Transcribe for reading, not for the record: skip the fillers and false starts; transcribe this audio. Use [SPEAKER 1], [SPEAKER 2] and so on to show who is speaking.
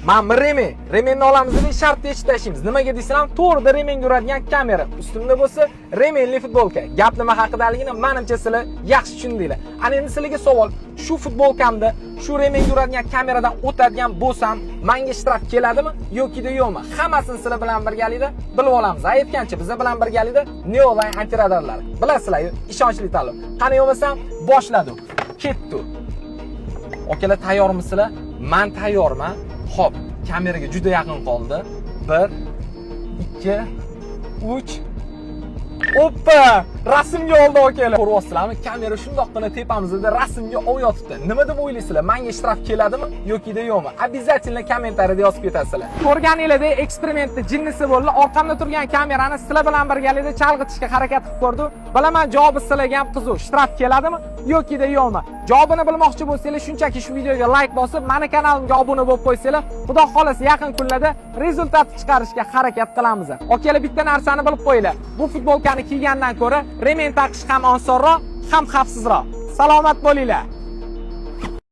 [SPEAKER 1] Mana ремень. Ремень ni olamiz deb shartda yechib tashlaymiz. Nimaga desam, to'g'rida ремень ga uradigan kamera. Ustimda bo'lsa ремень li futbolka. Gap nima haqidaligini menimcha sizlar yaxshi tushundinglar. Ana endi sizlarga savol. Shu futbolkamda shu ремень ga uradigan kameradan o'tadigan bo'lsam, menga shtraf keladimi yoki yo'qmi? Hammasini sizlar bilan birgalikda bilib olamiz. Aytgancha, biza bilan birgalikda Neoline antiradarlar. Bilasizlar, ishonchli tanlov. Qani bo'lmasam, boshladi. Ketdi. Akalar, tayyormisizlar? Men tayyorman. Xo'p, kameraga juda yaqin qoldi. 1 2 3. Oppa! Rasmga oldi, akalar. Ko'ryapsizlarmi? Kamera shundoqqina tepamizda rasmga olyotibdi. Nima deb o'ylaysizlar? Menga shtraf keladimi yoki yo'qmi? Обязательно kommentariyada yozib ketasizlar. Ko'rganinglardek, eksperimentni jinnisi bo'ldi. Orqamda turgan kamerani sizlar bilan birgalikda chalg'itishga harakat qilib ko'rdim. Bilaman, javobi sizlarga ham qiziq. Shtraf keladimi yoki yo'qmi? Javobini bilmoqchi bo'lsanglar, shunchaki shu videoga like bosib, meni kanalimga obuna bo'lib qo'ysanglar, Xudo xolasa, yaqin kunlarda результат chiqarishga harakat qilamiz. Akalar, bitta narsani bilib qo'yinglar. Bu futbolkani kiygandan ko'ra ремень taqish ham osonroq, ham xavfsizroq. Salomat bo'linglar.